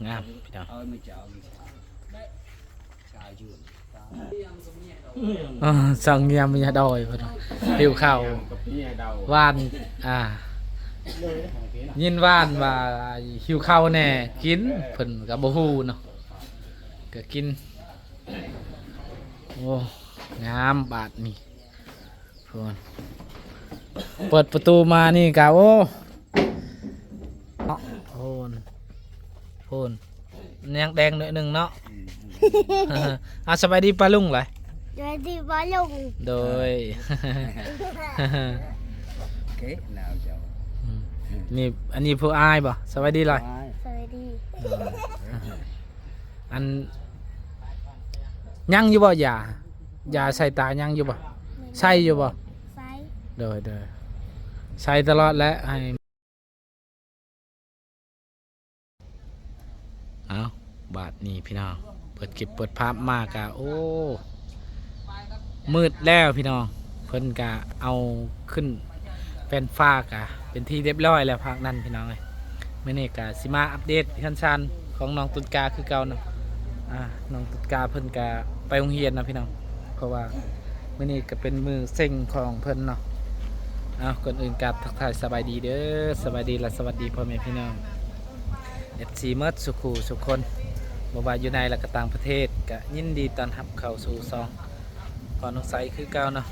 ງາມພີ່ນ້ອງ. ເອີ ສາວງຽມເມຍດອຍເພິ່ນ ຫິວເຂົ້າ ຫວານ ອ່າ ຍິນຫວານວ່າຫິວເຂົ້າແດ່ ກິນ ເພິ່ນກໍບໍ່ຮູ້ເນາະ ກໍກິນ. ໂອ້ ງາມບາດນີ້. ໂພນ ເປີດປະຕູມານີ້ກະ ໂອ້ ເນາະ ໂພນ ໂພນ ຍັງແດງໜ້ອຍໜຶ່ງເນາະ. ອືມ ອືມ ເອົາ ສະບາຍດີປ້າລຸງຫຼາຍ. ສະບາຍດີປ້າລຸງ. ໂດຍ ໂອເຄ ໜາວເຈົ້າ. ອືມ ນີ້ ອັນນີ້ຜູ້ອ້າຍບໍ່? ສະບາຍດີຫຼາຍ. ສະບາຍດີ. ເອີ ອັນ ຍັງຢູ່ບໍ່ຢາ? ຢາໃສ່ຕາຍັງຢູ່ບໍ່? ໃສ່ຢູ່ບໍ່? ໃສ່. ໂດຍ ໂດຍ ໃສ່ຕະຫຼອດແຫຼະ ໃຫ້ ເອົ້າ ບາດນີ້ພີ່ນ້ອງ ເປີດຄລິບເປີດພາບມາກະ ໂອ້ ມືດແລ້ວພີ່ນ້ອງ. ເພິ່ນກະເອົາຂຶ້ນແປ້ນຟ້າກະເປັນທີ່ຮຽບຮ້ອຍແລ້ວພາກນັ້ນພີ່ນ້ອງເອີຍ. ມື້ນີ້ກະຊິມາອັບເດດເຮືອນຊານຂອງນ້ອງຕຸນກາຄືເກົ່າເນາະ. ອ່າ ນ້ອງຕຸນກາເພິ່ນກະໄປໂຮງຮຽນເນາະພີ່ນ້ອງ ເພາະວ່າມື້ນີ້ກະເປັນມື້ເສັງຂອງເພິ່ນເນາະ. ເອົາ ກ່ອນອື່ນກະທັກທາຍສະບາຍດີເດີ ສະບາຍດີ ແລະ ສະຫວັດດີພໍ່ແມ່ພີ່ນ້ອງ ເອັຟຊີ ໝົດສູ່ຄູ່ສູ່ຄົນ ບໍ່ວ່າຢູ່ໃນ ແລະ ກະຕ່າງປະເທດ ກະຍິນດີຕ້ອນຮັບເຂົ້າສູ່ຊ່ອງ ພອນນ້ອງໃສຄືເກົ່າເນາະ.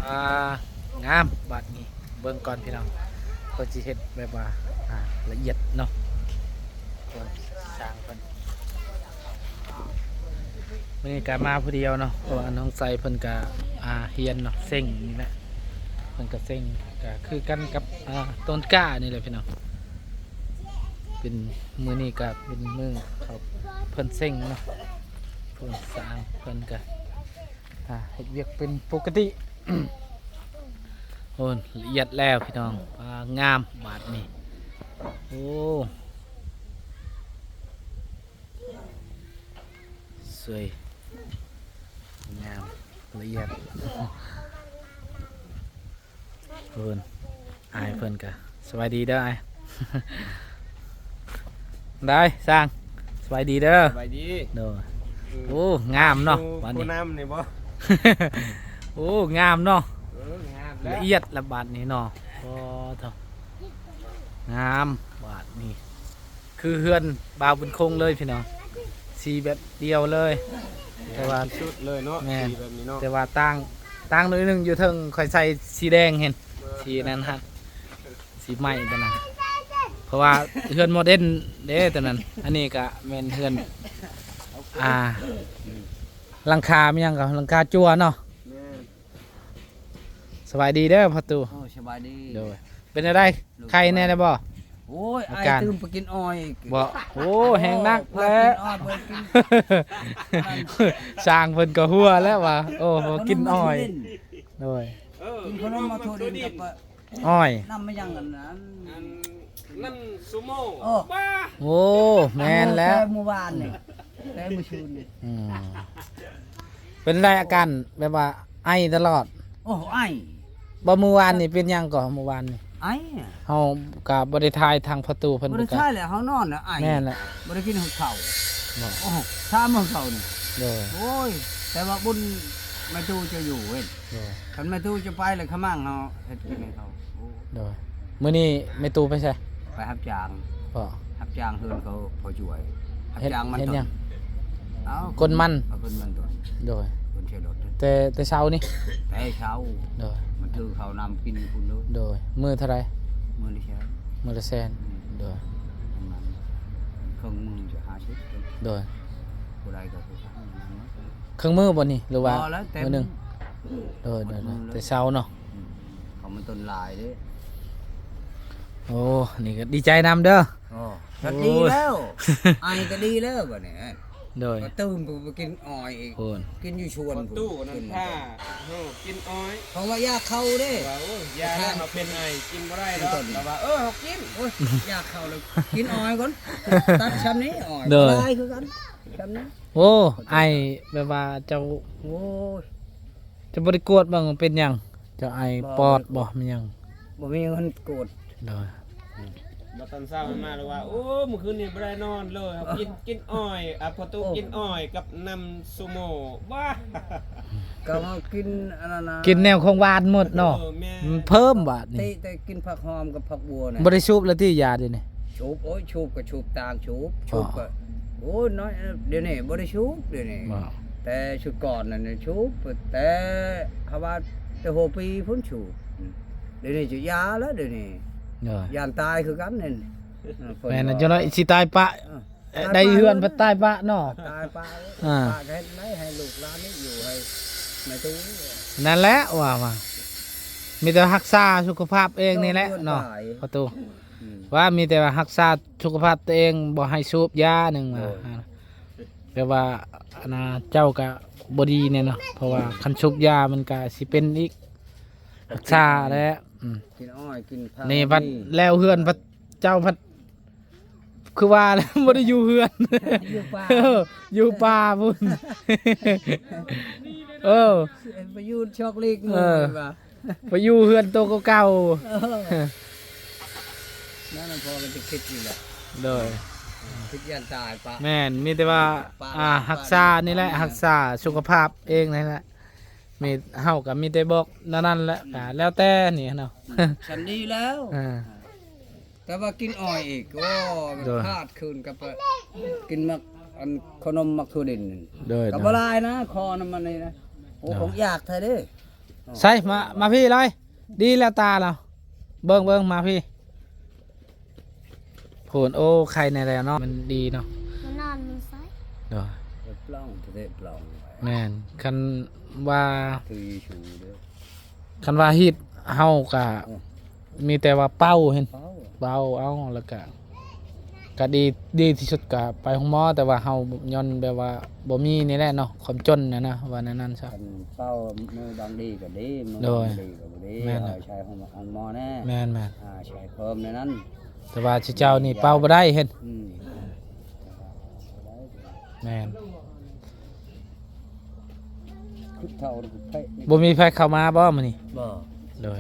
ອ່າ ງາມບາດນີ້ ເບິ່ງກ່ອນພີ່ນ້ອງ ເພິ່ນຊິເຮັດແບບວ່າ ອ່າ ລະອຽດເນາະ. ຊ່າງເພິ່ນ ມື້ນີ້ກະມາຜູ້ດຽວເນາະ ເພາະວ່ານ້ອງໃສເພິ່ນກະ ອ່າ ຮຽນເນາະ ເສັງນີ້ແຫຼະ ເພິ່ນກະເສັງ ກະຄືກັນກັບ ອ່າ ຕົ້ນກ້ານີ້ແຫຼະພີ່ນ້ອງ. ເປັນ ມື້ນີ້ກະເປັນມື້ເຂົາ ເພິ່ນເສັງເນາະ ເພິ່ນຊ່າງເພິ່ນກະ ອ່າ ເຮັດວຽກເປັນປົກກະຕິ. ໂອ້ ລະອຽດແລ້ວພີ່ນ້ອງ. ອ່າ ງາມບາດນີ້. ໂອ້ ສວຍງາມ ລະອຽດ. ເພິ່ນ ອ້າຍເພິ່ນກະ ສະບາຍດີເດີອ້າຍ. ໄດ້ຊ່າງ ສະບາຍດີເດີ. ສະບາຍດີ. ໂດຍ. ອືມ ໂອ້ ງາມເນາະ ບາດນີ້ ຜູ້ນຳນີ້ບໍ່? ໂອ້ ງາມເນາະ. ເອີ ງາມແລ້ວ ລະອຽດລະບາດນີ້ເນາະ. ໂອ້ ໂທ້ ງາມບາດນີ້ ຄືເຮືອນບ່າວບຸນຄົງເລີຍພີ່ນ້ອງ ສີແບບດຽວເລີຍ. ແຕ່ວ່າ ສຸດເລີຍເນາະ. ແມ່ນ ສີແບບນີ້ເນາະ. ແຕ່ວ່າຕ່າງ ຕ່າງໜ້ອຍໜຶ່ງ ຢູ່ເທິງຂ້ອຍໃສ່ສີແດງເຫັນ ເອີ ສີນັ້ນຫັ້ນ ສີໄມ້ຕົວນັ້ນ ເພາະວ່າເຮືອນໂມເດີນເດ້ຕົວນັ້ນ. ອັນນີ້ກະແມ່ນເຮືອນ ອ່າ ຫຼັງຄາ ມີຫຍັງກະຫຼັງຄາຈັ່ວເນາະ. ແມ່ນ. ສະບາຍດີເດີພໍ່ຕູ້. ໂອ້ ສະບາຍດີ. ໂດຍ. ເປັນແນວໃດ? ໄຄແດ່ແລ້ວບໍ່? ໂອ້ຍ ອາການ ອ້າຍຕື່ມໄປກິນອ້ອຍບໍ່? ໂອ້ ແຮງໜັກແລ້ວ ພາກິນອ້ອຍ ພາກິນ ຊ່າງເພິ່ນກໍຫົວແລ້ວວ່າ ໂອ້ ພາກິນອ້ອຍ. ໂດຍ. ເອີ ກິນຂະໜົມມາໂທດິນກັບ ອ້ອຍ ນ້ຳມາຍັງອັນນັ້ນ ອັນນັ້ນຊູໂມ. ໂອ້ ໂອ້ ແມ່ນແລ້ວ ແຕ່ມື້ວານນີ້ ແຕ່ມື້ຊືນນີ້. ອືມ ເປັນໃດອາການແບບວ່າໄອຕະຫຼອດ? ໂອ້ ໄອ. ບໍ່ ມື້ວານນີ້ເປັນຫຍັງກໍ? ມື້ວານນີ້ໄອ. ເຮົາກໍບໍ່ໄດ້ຖ່າຍທາງພໍ່ຕູ້ເພິ່ນ ບໍ່ໄດ້ຖ່າຍແຫຼະ ເຮົານອນແລ້ວໄອ. ແມ່ນແຫຼະ ບໍ່ໄດ້ກິນເຂົ້າ. ບໍ່ ໂອ້ ຖາມເບິ່ງເຂົ້ານີ້. ໂດຍ. ໂອ້ຍ ແຕ່ວ່າບຸນແມ່ຕູ້ຈະຢູ່ເວີຍ. ໂດຍ. ຄັນແມ່ຕູ້ຈະໄປແລ້ວຂະມັງເຮົາເຮັດກິນໃຫ້ເຂົາ. ໂອ້ ໂດຍ. ມື້ນີ້ແມ່ຕູ້ໄປໃສ? ໄປຮັບຈ້າງ. ບໍ່ ຮັບຈ້າງເຮືອນເຂົາພໍ່ຊ່ວຍ. ຮັບຈ້າງມັນ ເຮັດຫຍັງ? ເອົາ ກົນມັນ. ເອົາ ກົນມັນຕົວະ. ໂດຍ. ຄົນໃຊ້ລົດ. ແຕ່ ແຕ່ເຊົ້ານີ້? ແຕ່ເຊົ້າ. ໂດຍ. ມັນຖືເຂົ້ານຳກິນຢູ່ພຸ້ນເລີຍ. ໂດຍ. ມື້ເທົ່າໃດ? ມື້ລະແສນ. ມື້ລະແສນ. ອືມ. ໂດຍ. ປະມານເຄິ່ງມື້ຈະຫ້າສິບ. ໂດຍ. ຜູ້ໃດກໍຄືກັນ. ເຄິ່ງມື້ບໍ່ນີ້ ຫຼືວ່າມື້ໜຶ່ງ? ບໍ່ແລ້ວ ແຕ່ ໂດຍ ແຕ່ເຊົ້າເນາະ. ອືມ ເຂົາມັນຕົ້ນຫຼາຍເດ້. ໂອ້ ນີ້ກໍດີໃຈນຳເດີ. ໂອ້ ກໍດີແລ້ວ. ໂອ້ຍ ໄອກໍດີແລ້ວບັດນີ້. ໂດຍ. ກໍຕື່ມໄປກິນອ້ອຍອີກ. ໂອ້ ກິນຢູ່ສວນພຸ້ນ. ຕູ້ນັ້ນພາເຮົາກິນອ້ອຍ ເພາະວ່າຢາກເຂົ້າເດ້. ວ່າ ໂອ້ຍ ຢາເຮົາເປັນໄອກິນບໍ່ໄດ້ດອກ. ແຕ່ວ່າ ເອີ ເຮົາກິນ. ໂອ້ຍ ຢາກເຂົ້າແລ້ວກິນອ້ອຍກ່ອນ. ຕັດຊ່ຳນີ້ອ້ອຍ. ໂດຍ. ຫຼາຍຄືກັນຊ່ຳນີ້. ໂອ້ ໄອແບບວ່າເຈົ້າ ໂອ້ຍ ເຈົ້າບໍ່ໄດ້ກວດເບິ່ງເປັນຫຍັງ? ເຈົ້າໄອປອດບໍ່ ແມ່ນຫຍັງ? ບໍ່ມີເງິນກວດ. ໂດຍ. ອືມ ມາຕອນເຊົ້າມາແລ້ວວ່າ ໂອ້ ມື້ຄືນນີ້ບໍ່ໄດ້ນອນເລີຍ ເຮົາກິນ ກິນອ້ອຍ ອ່າ ພໍ່ຕູ້ ໂອ້ ກິນອ້ອຍກັບນ້ຳຊູໂມ ບ້າ ກໍມາກິນອັນນັ້ນນະ ກິນແນວຂອງຫວານໝົດເນາະ ເອີ ແມ່ນ ມັນເພີ່ມບາດນີ້ ຕິແຕ່ກິນຜັກຫອມກັບຜັກບົວນະ ບໍ່ໄດ້ສູບແລ້ວຕິຢາດຽວນີ້? ສູບ ໂອ້ຍ ສູບກໍສູບຕ່າງສູບ ສູບກໍ ໂອ້ຍ ນ້ອຍ ດຽວນີ້ບໍ່ໄດ້ສູບ ດຽວນີ້ ແຕ່ຊຸດກ່ອນນັ້ນສູບ ແຕ່ຫາວ່າແຕ່ຫົວປີພຸ້ນສູບ ດຽວນີ້ຈະຢ່າແລ້ວ ດຽວນີ້ ຢ້ານຕາຍຄືກັນນັ້ນ ເອີ ເພິ່ນ ແມ່ນ ວ່າ ຈັ່ງໃດຊິຕາຍປະ ເອີ ໄດ້ເຮືອນພັດຕາຍປະເນາະ ຕາຍປະ ອ່າ ປະເຮັດໃດໃຫ້ລູກຫຼານນີ້ຢູ່ໃຫ້ແມ່ຕູ້ ນັ້ນແຫຼະວ່າ ວ່າ ມີແຕ່ຮັກສາສຸຂະພາບເອງນີ້ແຫຼະເນາະ ປະຕູ ອືມ ວ່າມີແຕ່ວ່າຮັກສາສຸຂະພາບຕົວເອງ ບໍ່ໃຫ້ສູບຢາໜຶ່ງ ໂດຍ ວ່າ ແບບວ່າ ອັນນ່າ ເຈົ້າກະບໍ່ດີແນ່ເນາະ ເພາະວ່າຄັນສູບຢາມັນກະຊິເປັນອີກ ຮັກສາແຫຼະ ອືມ ກິນອ້ອຍກິນຜັກ ນີ້ບັດແລ້ວເຮືອນ ບັດເຈົ້າພັດ ຄືວ່າແລ້ວ ບໍ່ໄດ້ຢູ່ເຮືອນ ຢູ່ປ່າ ເອີ ຢູ່ປ່າພຸ້ນ ເອີ ໄປຢູ່ຊອກຫຼີກໝູ່ ເອີ ວ່າ ໄປຢູ່ເຮືອນໂຕເກົ່າໆ ເອີ ນັ້ນພໍ່ກໍຈະຄິດຢູ່ແຫຼະ ໂດຍ ຄິດຢ້ານຕາຍປະ ແມ່ນ ມີແຕ່ວ່າ ປະ ອ່າ ປະ ຮັກສານີ້ແຫຼະ ປະ ຮັກສາສຸຂະພາບເອງນັ້ນແຫຼະ ມີ ເຮົາກໍມີແຕ່ບອກແນວນັ້ນແຫຼະ ອືມ ກໍແລ້ວແຕ່ນີ້ເນາະ ອືມ ຊັ້ນດີແລ້ວ ເອີ ແຕ່ວ່າກິນອ້ອຍອີກ ໂອ້ ໂດຍ ຂາດຄືນກັບ ກິນໝາກ ອັນ ຂະໜົມໝາກຖົ່ວດິນ ໂດຍ ກໍບໍ່ຫຼາຍນະ ຂໍນຳມັນນີ້ນະ ໂອ້ ໂດຍ ຂອງຢາກແທ້ເດ້ ໃສ່ ມາ ມາພີ້ເລີຍ ດີແລ້ວຕາລາວ ເບິ່ງ ເບິ່ງ ມາພີ້ ໂພນ ໂອ້ ໄຄແນ່ແລ້ວເນາະ ມັນດີເນາະ ມັນນອນມັນໃສ ໂດຍ ປະຫຼອງ ປະຫຼອງ ແມ່ນ ຄັນວ່າ ຄືຢູ່ເດີ ຄັນວ່າຮີດເຮົາກະ ເອີ ມີແຕ່ວ່າເປົ່າຫັ້ນ ເປົ່າ ເປົ່າເອົາ ແລ້ວກະ ກະດີ ດີທີ່ສຸດກະໄປໂຮງໝໍ ແຕ່ວ່າເຮົາຍ້ອນແບບວ່າບໍ່ມີນີ້ແຫຼະເນາະ ຄວາມຈົນນະນະ ວ່າແນວນັ້ນຊະ ຄັນເປົ່າມື້ບາງດີກະດີ ມື້ ໂດຍ ບາງດີກະບໍ່ດີ ແມ່ນ ເອົາໃຊ້ໂຮງໝໍແດ່ ແມ່ນໆ ອ່າ ໃຊ້ເພີ່ມແນວນັ້ນ ແຕ່ວ່າຊິເຈົ້ານີ້ເປົ່າບໍ່ໄດ້ເຫັນ ອືມ ແມ່ນ ຄືເຖົ້າ ບໍ່ມີໃຜເຂົ້າມາບໍ່ມື້ນີ້? ບໍ່ ໂດຍ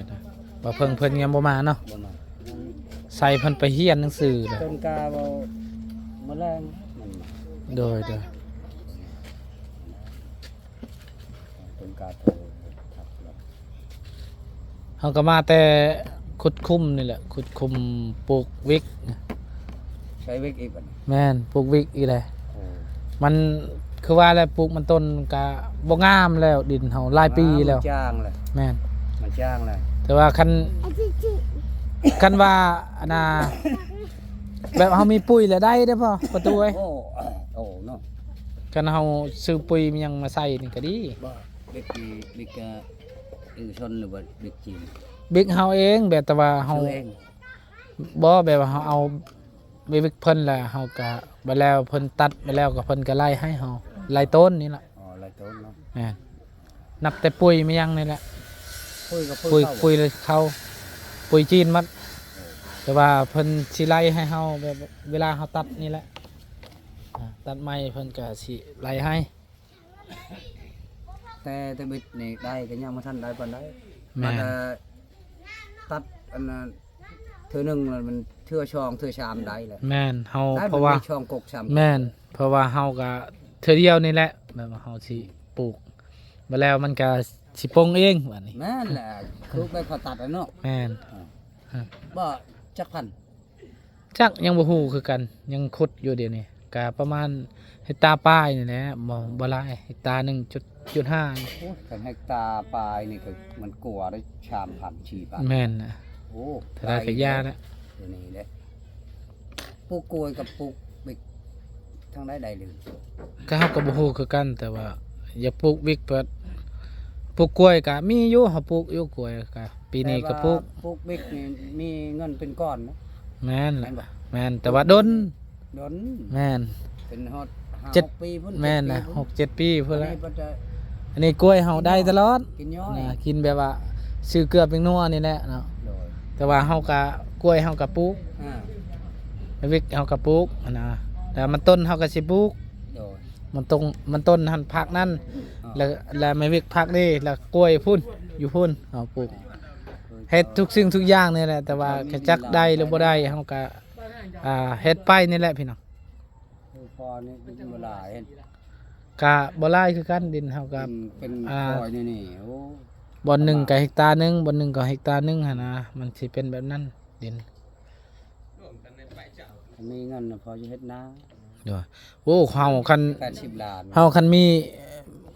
ບໍ່ເພິ່ງເພິ່ນຍັງບໍ່ມາເນາະ ບໍ່ມາ ໃສ່ເພິ່ນໄປຮຽນໜັງສືແລ້ວ ຕົ້ນກາເວົ້າມື້ແລງ ໂດຍ ໂດຍ ຕົ້ນກາໂທ ເຮົາກໍມາແຕ່ຂຸດຂຸມນີ້ແຫຼະ ຂຸດຂຸມປູກວິກ ໃຊ້ວິກອີກບັດນີ້ ແມ່ນ ປູກວິກອີກແຫຼະ ໂອ້ ມັນຄືວ່າແຫຼະ ປູກມັນຕົ້ນກະບໍ່ງາມແລ້ວ ດິນເຮົາຫຼາຍປີແລ້ວ ມັນຈາງແລ້ວ ແມ່ນ ມັນຈາງແລ້ວ ແຕ່ວ່າຄັນ ຄັນວ່າ ອັນນ່າ ແບບເຮົາມີປຸ໋ຍແລ້ວໄດ້ເດ້ພໍ່ ປະຕູເອີຍ ໂອ້ ໂອ້ເນາະ ຄັນເຮົາຊື້ປຸ໋ຍມັນຍັງມາໃສ່ນີ້ກະດີ ບໍ່ ບິກນີ້ ບິກກະເອກະຊົນ ຫຼືວ່າບິກຈີນ? ບິກເຮົາເອງ ແບບແຕ່ວ່າເຮົາ ຊື້ເອງ ບໍ່ ແບບວ່າເຮົາເອົາ ໄປວິກເພິ່ນແລ້ວເຮົາກະ ບາດແລ້ວເພິ່ນຕັດໄປແລ້ວກໍເພິ່ນກໍໄລ່ໃຫ້ເຮົາ ໄລ່ຕົ້ນນີ້ລະ ອໍ ໄລ່ຕົ້ນເນາະ ແມ່ນ ນັບແຕ່ປຸ໋ຍມາຍັງນີ້ແຫຼະ ປຸ໋ຍກັບປຸ໋ຍ ປຸ໋ຍເຂົ້າ ປຸ໋ຍເຂົ້າ ປຸ໋ຍຈີນໝົດ ເອີ ແຕ່ວ່າເພິ່ນຊິໄລ່ໃຫ້ເຮົາແບບເວລາເຮົາຕັດນີ້ແຫຼະ ອ່າ ຕັດໃໝ່ເພິ່ນກໍຊິໄລ່ໃຫ້ ແຕ່ ແຕ່ບິດນີ້ໄດ້ກໍຍັງບໍ່ທັນໄດ້ປານໃດ ແມ່ນ ບາດ ເອີ ຕັດອັນນັ້ນເທື່ອໜຶ່ງແລ້ວມັນເທື່ອສອງເທື່ອສາມໄດ້ແລ້ວ ແມ່ນ ເຮົາ ໄດ້ ເພາະວ່າ ມັນມີຊ່ອງກົກຊ້ຳ ແມ່ນ ເພາະວ່າເຮົາກໍເທື່ອດຽວນີ້ແຫຼະ ແບບວ່າເຮົາຊິປູກ ບາດແລ້ວມັນກໍຊິປົ່ງເອງບາດນີ້ ແມ່ນແຫຼະ ຄືໄປຜ່າຕັດແລ້ວເນາະ ແມ່ນ ເອີ ເອີ ບໍ່ ຈັກພັນ ຈັກ ຍັງບໍ່ຮູ້ຄືກັນ ຍັງຂຸດຢູ່ດຽວນີ້ ກະປະມານເຮັກຕາປາຍນີ້ແຫຼະ ບໍ່ ບໍ່ຫຼາຍ ເຮັກຕາໜຶ່ງຈຸດຫ້າ ໂອ້ຍ ຄັນເຮັກຕາປາຍນີ້ກໍມັນກວ່າໄດ້ສາມພັນ ສີ່ພັນ ແມ່ນນະ ໂອ້ ເທົ່າໃດກໍຢ່າລະ ດຽວນີ້ເດ້ ປູກກ້ວຍກັບປູກບິກ ທາງໃດໄດ້ເລີຍ ກໍເຮົາກໍບໍ່ຮູ້ຄືກັນ ແຕ່ວ່າຢາກປູກບິກ ເພິ່ນ ປູກກ້ວຍກໍມີຢູ່ ເຮົາປູກຢູ່ກ້ວຍກໍ ປີນີ້ກໍປູກ ແຕ່ວ່າປູກບິກນີ້ມີເງິນເປັນກ້ອນນະ ແມ່ນແຫຼະ ແມ່ນ ແມ່ນ ແຕ່ວ່າດົນ ດົນ ແມ່ນ ເປັນຮອດຫ້າ ຫົກປີພຸ້ນ ແມ່ນນະ ເຈັດປີພຸ້ນ ຫົກເຈັດປີພຸ້ນແຫຼະ ອັນນີ້ກໍ ອັນນີ້ກ້ວຍເຮົາໄດ້ຕະຫຼອດ ກິນຍ້ອຍ ນະ ກິນແບບວ່າຊື້ເກືອແປ້ງນົວນີ້ແຫຼະເນາະ ໂດຍ ແຕ່ວ່າເຮົາກໍ ກ້ວຍເຮົາກໍປູກ ອ່າ ໃນວິກເຮົາກໍປູກຫັ້ນນະ ແລ້ວມັນຕົ້ນເຮົາກໍຊິປູກ ໂດຍ ມັນຕົ້ນ ມັນຕົ້ນຫັ້ນພາກນັ້ນ ອ່າ ແລ້ວ ແລ້ວໃນວິກພາກນີ້ ແລ້ວກ້ວຍພຸ້ນ ຢູ່ພຸ້ນ ເຮົາປູກ ເຮັດທຸກສິ່ງທຸກຢ່າງນີ້ແຫຼະ ແຕ່ວ່າຈະຈັກໄດ້ຫຼືບໍ່ໄດ້ ເຮົາກໍ ອ່າ ເຮັດໄປນີ້ແຫຼະພີ່ນ້ອງ. ເອີ ພໍນີ້ກໍບໍ່ຫຼາຍ ກະບໍ່ຫຼາຍຄືກັນ ດິນເຮົາກະ ອືມ ເປັນ ອ່າ ຄອຍນີ້ນີ້ ໂອ້ ບ່ອນໜຶ່ງກະເຮັກຕາໜຶ່ງ ບ່ອນໜຶ່ງກໍເຮັກຕາໜຶ່ງຫັ້ນນະ ມັນຊິເປັນແບບນັ້ນດິນ. ມີເງິນພໍຈະເຮັດນາ. ໂດຍ ໂອ້ ເຮົາຄັນ ແປດສິບລ້ານ ເຮົາຄັນມີ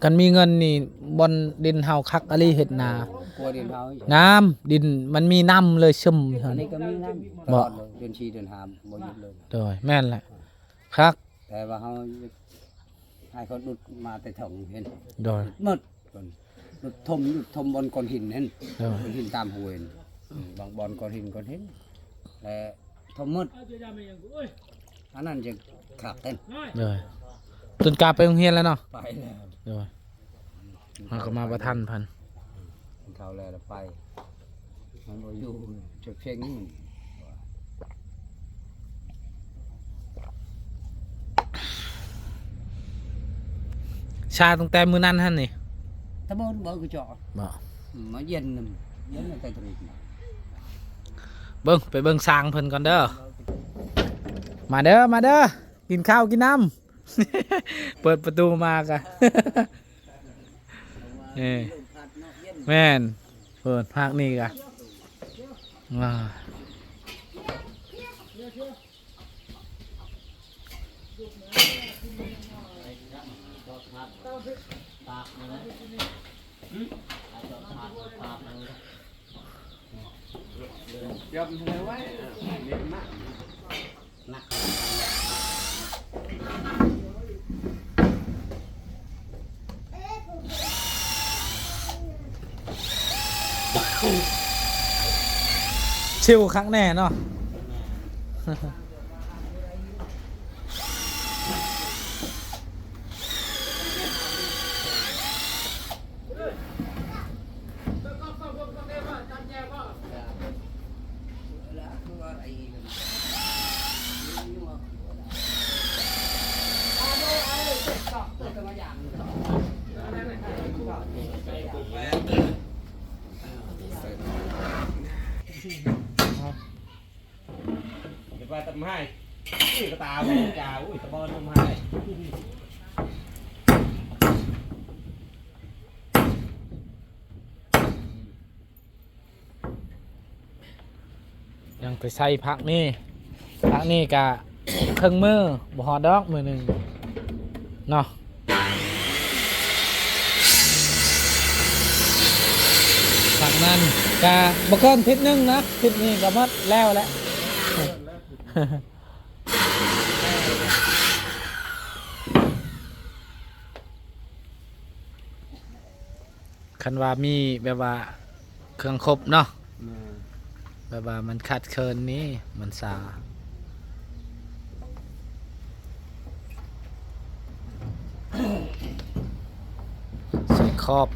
ຄັນມີເງິນນີ້ ບ່ອນດິນເຮົາຄັກອີ່ຫຼີເຮັດນາ ກວ່າດິນເຮົາອີກ ງາມ ດິນມັນມີນ້ຳເລີຍຊຶມ. ອັນນີ້ກໍມີນ້ຳ ບໍ່ ເດືອນສີ່ເດືອນຫ້າບໍ່ຢຸດເລີຍ. ໂດຍ ແມ່ນແຫຼະ ຄັກ ແຕ່ວ່າເຮົາໃຫ້ເຂົາດຸດມາແຕ່ຖົງເຫັນ ໂດຍ ໝົດ ດຸດຖົມ ດຸດຖົມບ່ອນກ້ອນຫີນເຫັນ ໂດຍ ກ້ອນຫີນຕາມຫ້ວຍ ບາງບ່ອນກ້ອນຫີນ ກ້ອນຫີນ ແລະ ຖົມໝົດ ອັນນັ້ນຈະຄັກເຫັນ. ໂດຍ ຕົ້ນກາໄປໂຮງຮຽນແລ້ວເນາະ ໄປແລ້ວ ໂດຍ ເຮົາກໍມາບໍ່ທັນເພິ່ນ ເຂົ້າແລ້ວໄປ ມັນບໍ່ຢູ່ຈັກເພງ. ຊາຕັ້ງແຕ່ມື້ນັ້ນຫັ້ນນີ້ ຕະບອນບໍ່ຄືເຈາະ ບໍ່ ອືມ ມາເຢັນນຳ ເຢັນຕັ້ງແຕ່ຕະເວັນ. ເບິ່ງ ໄປເບິ່ງຊ່າງເພິ່ນກ່ອນເດີ ມາເດີ ມາເດີ ກິນເຂົ້າກິນນ້ຳ. ເປີດປະຕູມາກະ ເອີ ແມ່ນ ເປີດພາກນີ້ກະ ວ້າ ຊິວຄັກແນ່ເນາະ. ເຮັດວ່າຕຳໄຫ້ ອຸ້ຍ ກະຕາບໍ່ຈ່າ ອຸ້ຍ ຕະບອນນຳໄຫ້ ຍັງໄປໃສ່ຜັກນີ້ ຜັກນີ້ກະເຄິ່ງມື້ ບໍ່ຮອດດອກມື້ໜຶ່ງເນາະ. ຜັກນັ້ນກະບໍ່ເກີນທິດໜຶ່ງນະ ທິດນີ້ກະໝົດແລ້ວແຫຼະ. ຄັນວ່າມີແບບວ່າເຄື່ອງຄົບເນາະ ແມ່ນ ແບບວ່າມັນຂາດເຂີນນີ້ ມັນຊາ ໃສ່ຂອບ.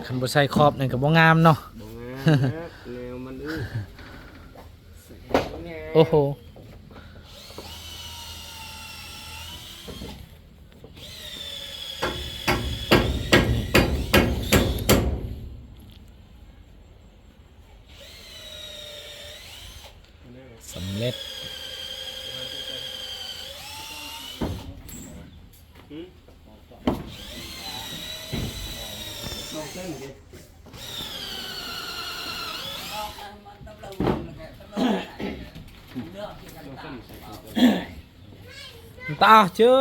ຄັນບໍ່ໃສ່ຂອບນີ້ກໍບໍ່ງາມເນາະ ບໍ່ງາມແລ້ວ ແນວມັນອື້ ໂອ້ໂຫ ສຳເລັດ. ອັນຕາເຈີ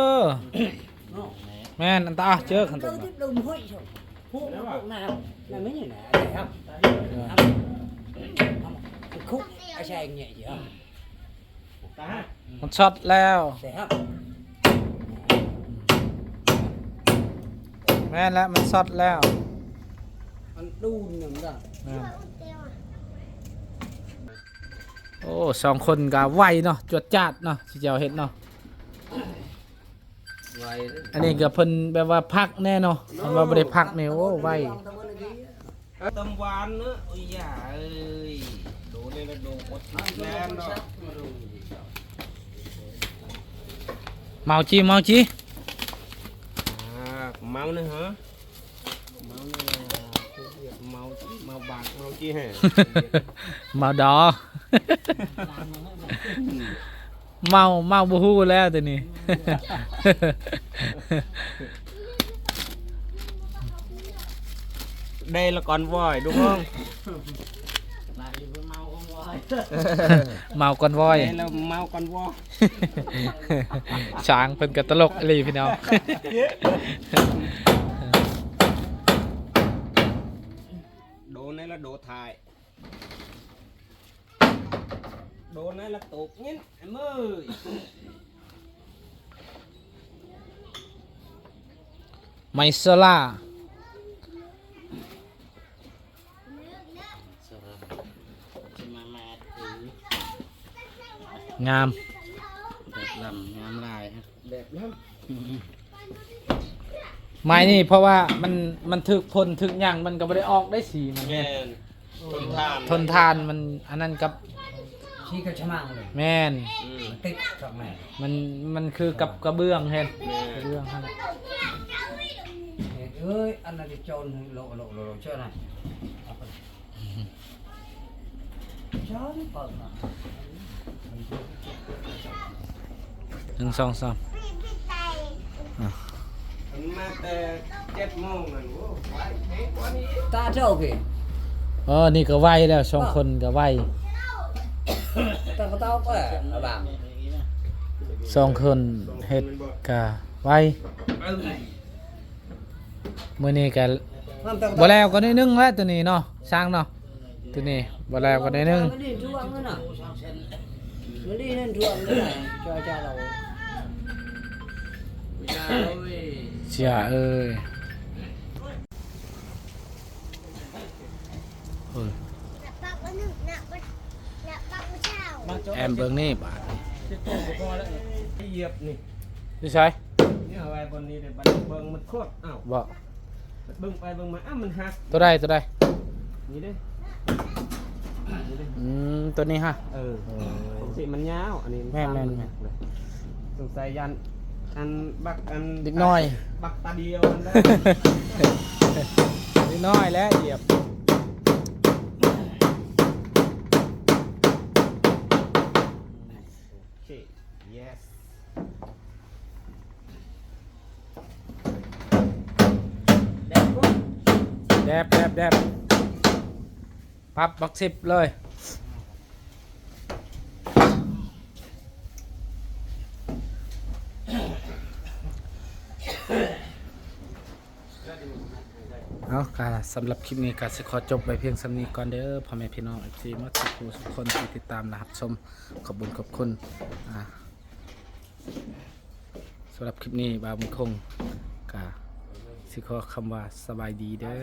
ແມ່ນ ອັນຕາເຈີ ຄັນຕົວ ມັນຊັອດແລ້ວ ແມ່ນແລ້ວ ມັນຊັອດແລ້ວ ມັນດູນໜຶ່ງດາ ແມ່ນ. ໂອ້ ສອງຄົນກໍໄວເນາະ ຈວດຈາດເນາະ ຊິເຈົ້າເຮັດເນາະ ໄວເດີ. ອັນນີ້ກໍເພິ່ນແບບວ່າພັກແນ່ເນາະ ຄັນວ່າບໍ່ໄດ້ພັກນີ້ ໂອ້ ໄວ. ຕຳຫວານເນາະ ໂອ້ຍ ຢ່າເອີຍ ໂດນເລີຍ ໂດນ ເມົາຈີ່ ເມົາຈີ່ ອ່າ ເມົານະເຮີ ເມົານະ ເມົາ ເມົາບາກ ເມົາຈີ່ແຮ ເມົາດໍ ເມົາ ເມົາບໍ່ຮູ້ແລ້ວໂຕນີ້ ໄດ້ລະກ່ອນວອຍ ດູຫ້ອງ ເມົາກ່ອນວອຍ ໄດ້ລະເມົາກ່ອນວອຍ ຊ້າງເພິ່ນກໍຕະຫຼົກອີ່ຫຼີພີ່ນ້ອງ ໂດນໃນລະໂດດຖ່າຍ ໂດນໃນລະໂຕກຍິນ ເອີຍ ໄມຊາລາ ງາມ ແບບລຳ ງາມຫຼາຍ ແບບລຳ ໄມ້ນີ້ ເພາະວ່າມັນ ມັນຖືກຝົນຖືກຫຍັງ ມັນກໍບໍ່ໄດ້ອອກໄດ້ສີມັນ ແມ່ນ ທົນທານ ທົນທານ ມັນອັນນັ້ນກັບ ສີກະຊະມັງເລີຍ ແມ່ນ ອືມ ມັນຕິດກັບແມ່ນ ມັນ ມັນຄືກັບກະເບື້ອງເຫັນ ແມ່ນ ກະເບື້ອງຫັ້ນແຫຼະ ເອີຍ ອັນນັ້ນໂຈນໂລະໂລະໂລະໂລະເຊີນນະ ໜຶ່ງ ສອງ ສາມ ອ່ະ ເພິ່ນມາແຕ່ເຈັດໂມງນັ້ນ ໂອ້ ໄວເດ້ກວ່ານີ້ ຕາເຈົ້າພີ້ ເອີ ນີ້ກໍໄວແລ້ວ ສອງຄົນກໍໄວ ຕາກໍເຕົ້າກໍລະບາງ ສອງຄົນເຮັດກໍໄວ ມື້ນີ້ກໍບໍ່ແລ້ວກໍໜ້ອຍໜຶ່ງແລ້ວ ໂຕນີ້ເນາະ ຊ່າງເນາະ ໂຕນີ້ບໍ່ແລ້ວກໍໜ້ອຍໜຶ່ງ ເສຍເອີຍ ເອີ ແອມເບິ່ງນີ້ບາດນີ້ ຢຽບນີ້ ຢູ່ໃສ? ນີ້ເອົາໄວ້ບ່ອນນີ້ເດ້ ບັດເບິ່ງມັນໂຄດ ອ້າວ ບໍ່ ເບິ່ງໄປເບິ່ງມາ ອ້າວ ມັນຫັກ ໂຕໃດ ໂຕໃດ? ນີ້ເດ້ ນີ້ເດ້ ອືມ ໂຕນີ້ຫະ ເອີ ໂອ້ຍ ປົກກະຕິມັນຍາວ ອັນນີ້ ແມ່ນໆໆ ສານມັນຫັກເລີຍ ສົງໄສຢ້ານ ອັນບັກ ອັນເດັກນ້ອຍ ບັກຕາດຽວຫັ້ນແຫຼະ ເດັກນ້ອຍແຫຼະຢຽບ ໂອເຄ yes ແດບ ແດບ ແດບ ປັບບັກສິບເລີຍ ເອົາ ກະສຳລັບຄລິບນີ້ກະຊິຂໍຈົບໄວ້ພຽງສ່ຳນີ້ກ່ອນເດີ ພໍ່ແມ່ພີ່ນ້ອງ ເອັຟຊີ ໝົດທຸກຜູ້ທຸກຄົນທີ່ຕິດຕາມ ແລະ ຮັບຊົມ ຂອບບຸນຂອບຄຸນ ອ່າ ສຳລັບຄລິບນີ້ ບ່າວບຸນຄົງກະຊິຂໍຄຳວ່າສະບາຍດີເດີ.